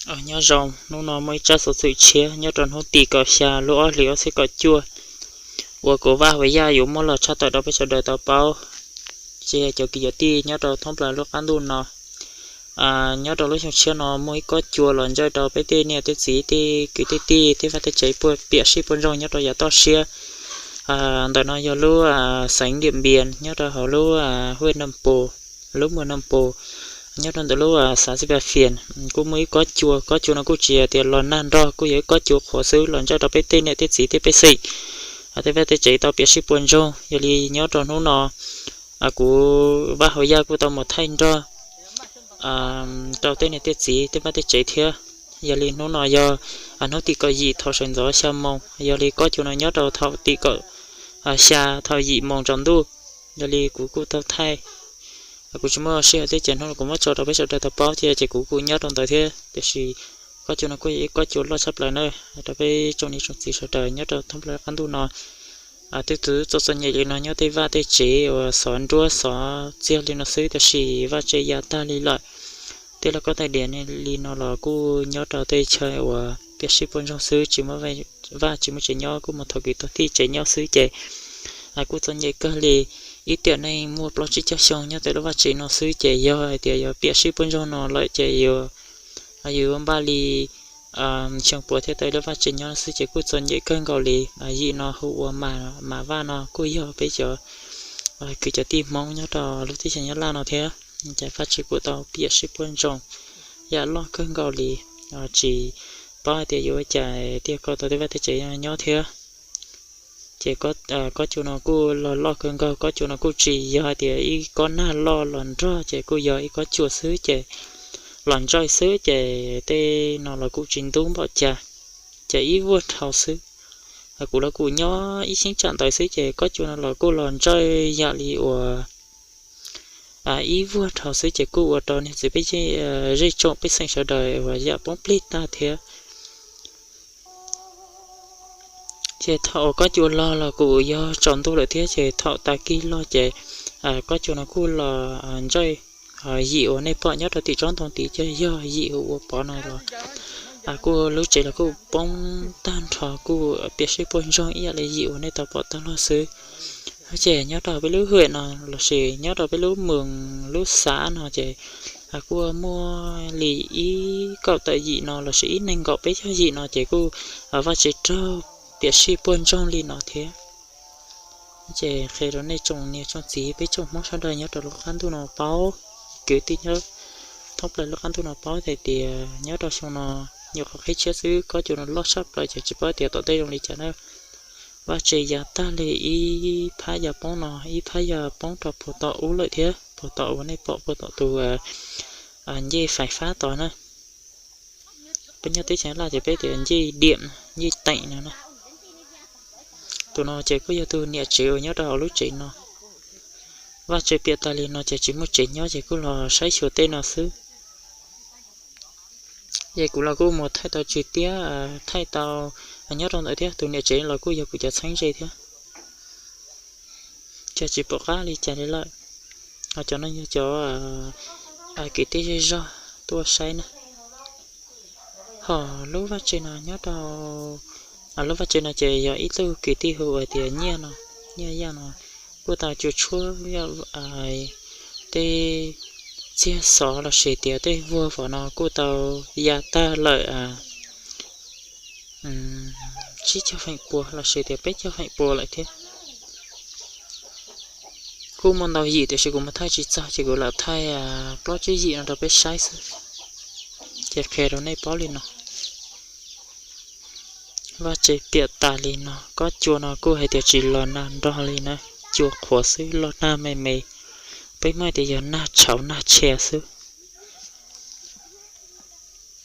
Nyob zoo, hnub no muaj ib tsab xov xwm tshiab nyob rau hnub tim kaum xya lub ob hlis ob txhiab kaum cuaj uas kuv Vaj Huas Yaj yuav muab los tshaj tawm rau peb sawv daws tau paub. Ces cov kwv cov tij nyob rau thoob plaws lub qab ntuj no, nyob rau lub xyoo tshiab no muaj ib kob cua los ntsawj rau peb tej niam tej txiv tej kwv tej tij tej vaj tej tsev puag piam sij puag ntsoog nyob rau yav toj siab. Ntawm no yog lub xeev Diam Npias nyob rau hauv lub huaj Nam Pus, lub muas Nam Pus, nyob rau ntawm lub xav Xi Pas Fias. Kuj muaj ib kob cua, kob cua no kuj tsis yog tias los nag nrog, kuj yog ib kob cua qhuav xwb los ntsawj rau peb tej niam tej txiv tej pej xeem, tej vaj tej tsev tau piam sij puag ntsoog. Yog li nyob rau hnub no kuv Vaj Huas Yaj kuj tau mus thaij nrog rau tej niam tej txiv tej vaj tej tsev thiab. Yog li hnub no yog hnub tim kaum yim thaum sawv ntxov xya moos, yog li kob cua no nyob rau thaum tim kaum xya thaum yim moos tsaus ntuj. Yog li kuv kuj tau thaij, kuv tsis muaj sij hawm thiab ces hnub no kuv muab tso rau peb sawv daws tau paub thiab ces kuv kuj nyob rau ntawd thiab. Tiam sis kob cua no kuj yog ib kob cua loj tshaj plaws na, rau peb tsoom niam tsoom txiv sawv daws nyob rau thoob plaws qab ntuj no. Tej tus txom txom nyem li no nyob tej vaj tej tsev uas xov nruab xov txiag li no xwb, tab sis vaj tse ya tag li lawm. Tej lauj kaub tais diav li no los kuj nyob rau tej chaw uas piam sij puag ntsoog xwb, tsis muaj vaj tsis muaj tsev nyob, kuj mus thov kwv thov tij tsev nyob xwb ces kuj txom nyem kawg li. Ib tiam neej muaj plaub tsib caug xyoo nyob tej lub vaj tsev no xwb ces yog hais tias yog piam sij puag ntsoog no lawm ces yus yuav npaj li xyoo puav thiaj tau lub vaj tsev nyob xwb ces kuj txom nyem kawg nkaus li. Yim no hu ua Mas Vaj no kuj yog peb cov kwv cov tij Hmoob nyob rau lub teb chaws Nyab Laj no thiab. Ces vaj tsev kuj tau piam sij puag ntsoog, yam loj kawg nkaus li, tsis paub hais tias yuav ua cas thiaj kho tau tej vaj tej tsev nyob thiab. Ces kob cua no kuj los loj kawg nkaus, kob cua no kuj tsis yog hais tias ib kob nag loj los nrog, ces kuj yog ib kob cua xwb ces los ntsawj xwb ces tej no los kuj tsis ntub npaum cas, ces ib vuag dhau xwb. Kuv los kuj nyob ib xeeb tsam ntawd xwb ces kob cua no los kuj los ntsawj yam li uas ib vuag dhau xwb ces kuj ua rau niag txiv peb zej tsoom pej xeem sawv daws uas yam poob plig tag thiab. Ces thaum uas kob cua log los kuj yog tsaus ntuj lawm thiab ces thaum tag kis log ces kob cua no kuj los ntsawj. Yim uas nej pom nyob rau tim tsob ntoo tid ces yog yim hu ua Pov no los kuj lub tsev los kuj poob tag nrho, kuj piam sij puag ntsoog ib yam li yim uas nej tau pom tag log xwb. Ces nyob rau peb lub hwm no lossis nyob rau peb lub moos lub xav no ces kuj muaj li ib kaum tawm yim no lossis ib nees nkaum peb caug yim no ces kuj vaj tsev raug piam sij puag ntsoog li no thiab. Ces qhia rau nej tsoom niam tsoom txiv peb tsoom Hmoob sawv daws nyob rau lub qab ntuj no paub, kwv tij nyob thoob plaws lub qab ntuj no paub hais tias nyob rau xyoo no nyuam qhuav qhib tshiab xwb kob cua no loj tshaj plaws ces tsis paub tias tom ntej zoo li cas na. Vaj tsev ya tag li ib phab ya poob no, ib phab ya poob rau puag tom ub lawm thiab, puag tom uas nej pom puag tom tus ncej fais fab tod na. Peb nyob teb chaws Laj ces peb tias ncej diam, ncej teem no na. Tus no ces kuj yog tus niam tsev uas nyob rau hauv lub tsev no. Vaj tsev piam tas li no ces tsis muaj tsev nyob ces kuj los saib xyuas tej no xwb. Ces kuv los kuj mus thaij tau tswv tiab, thaij tau nyob rau ntawd thiab, tus niam tsev los kuj yog kuv cov txheeb ze thiab. Ces tsis pom qab li cas li lawm. Ho cov no yog cov kwv tij zej zog tuaj saib na. Ho lub vaj tsev no nyob rau, lub vaj tsev no ces yog ib tug kwv tij hu ua tias Nyiaj no, Nyiaj Yaj no, kuj tau cua tshuab tej txiag xov lossis tias tej vuag vov no kuj tau ya tag lawm tsib caug feem pua lossis tias peb caug feem pua lawm thiab. Kuj muaj ntau yim tiam sis kuv mus thaij tsis txog ces kuv lam thaij plaub tsib yim no rau peb saib xwb. Ces qhia rau nej paub li no. Vaj tsev piam tas li no, kob cua no kuj hais tias tsis los nag nrog li na, cua qhuav xwb, los nag me me, peb muab hais tias yog nag tshauv nag tshia xwb.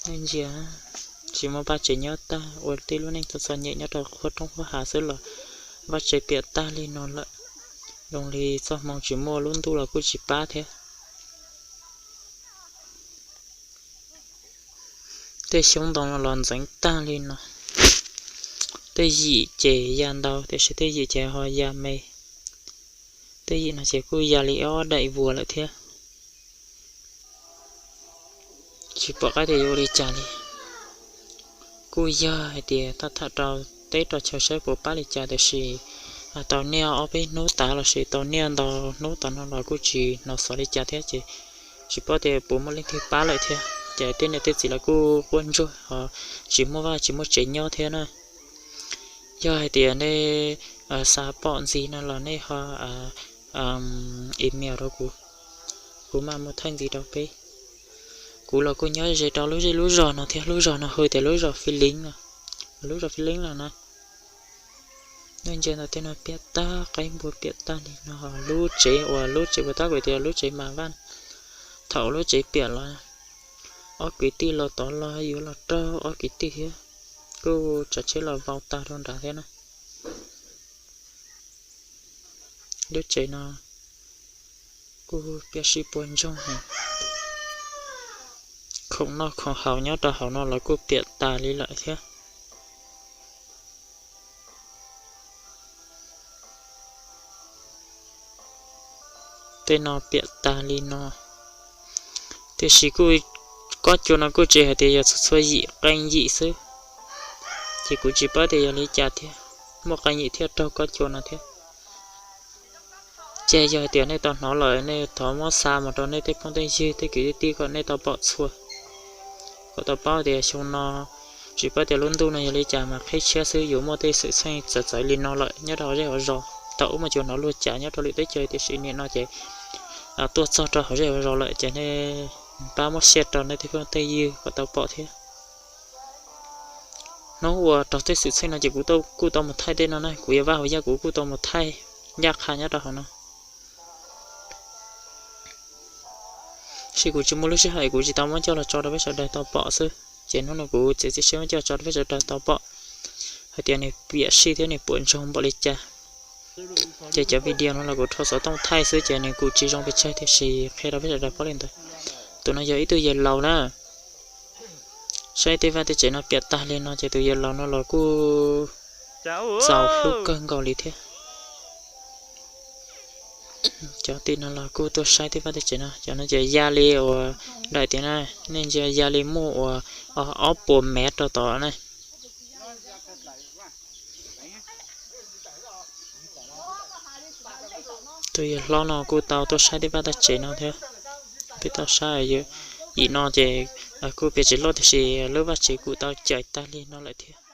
Nej ntsia, tsis muaj vaj tsev nyob tag, ua tej lub neej txom txom nyem nyob rau qhuab roob qhuab hav xwb los vaj tsev piam tag li no lawm. Zoo li txoj hmoo tsis muaj lub ntuj los kuj tsis pab thiab. Tej xyoob ntoo no los ntxeev tag li no. Tej yim ces ya ntau tiam sis tej yim ces ho ya me. Tej yim no ces kuj ya li ob daim vuas lawm thiab. Tsis pom qab tias yuav ua li cas li. Kuj yog hais tias thaj tham rau teb rau chaw saib puas pab li cas tiam sis tau niaj ob peb hnub tas lossis tau niaj ntau hnub tas no los kuj tsis hnov xov li cas thiab ces tsis paub tias puas muaj leej twg pab lawm thiab. Ces tej niam tej txiv los kuj quaj ntsuag ho tsis muaj vaj tsis muaj tsev nyob thiab na. Yog hais tias nej xav pom ntxiv no los nej ho email rau kuv, kuv mam muab thaij ntxiv rau peb. Kuv los kuj nyob ze rau lub zej lub zos no thiab, lub zos no hu tias lub zos Fij Leeb no, lub zos Fij Leeb no na. Nej ntsia ntawm tej no piam tag, qaib npua piam tag li no, lub tsev uas lub tsev puas tab kuv tias lub tsev mas vaj. Thaum lub tsev piam los ob kwv tij los tod los yuav los raug ob kwv tij thiab, kuj tsav tsheb los vau tag rau nrad thiab na. Lub tsev no kuj piam sij puas ntsoog heev. Khoom noj khoom haus nyob rau hauv no los kuj piam tas li lawm thiab. Tej no piam tas li no, tiam sis kuj kob cua no kuj tsis hais tias yog txhua txhua yim qee yim xwb, ces kuv tsis paub tias yog li cas thiab, muaj qee yim thiaj raug kob cua no thiab. Ces yog hais tias nej tau hnov lawm nej thov muab xa mus rau nej tej phooj tej ywg tej kwv tej tij kom nej tau pom txhua, kom tau paub tias xyoo no tsis paub tias lub ntuj no yog li cas mas qhib tshiab xwb yuav muaj tej xwm txheej txawv txawv li no lawm nyob rau hauv zej hauv zos. Thaum ub mas tsuas hnov luag cav nyob rau lwm teb chaws tiam sis nim no ces tuaj txog rau hauv zej hauv zos lawm ces nej pab muab share rau nej tej phooj tej ywg kom tau pom thiab. Hnub uas raug tej xwm txheej no ces kuv kuj tau mus thaij tej no na, kuv yog Vaj Hauv Yaj kuv kuj tau mus thaij ncaj qha nyob rau hauv no. Tab sis kuv tsis muaj lub sij hawm kuv tsis tau muab coj los tso rau peb sawv daws tau pom xwb, ces hnub no kuv txiav txim siab muab coj los tso rau peb sawv daws tau pom hais tias nws piam sij thiab nws puas ntsoog npaum li cas. Ces cov video no los kuv rho xov tooj thaij xwb ces nws kuj tsis zoo pes tsawg tiam sis qhia rau peb sawv daws paub li ntawd. Tus no yog ib tug yawg laus na, saib tej vaj tej tsev no piam tag li no ces tus yawg laus no los kuj txaus hlub kawg nkaus li thiab. Cov tim no los kuj tuaj saib tej vaj tej tsev no, cov no ces ya li uas daim tias na, nej ntsia ya li muaj uas ob puas mev rau tod na. Tus yawg hlob no kuj tau tuaj saib tej vaj tej tsev no thiab. Peb tau saib yim no ces kuj piam tsis loj tiam sis lub vaj tsev kuj tau cais tag li no lawm thiab.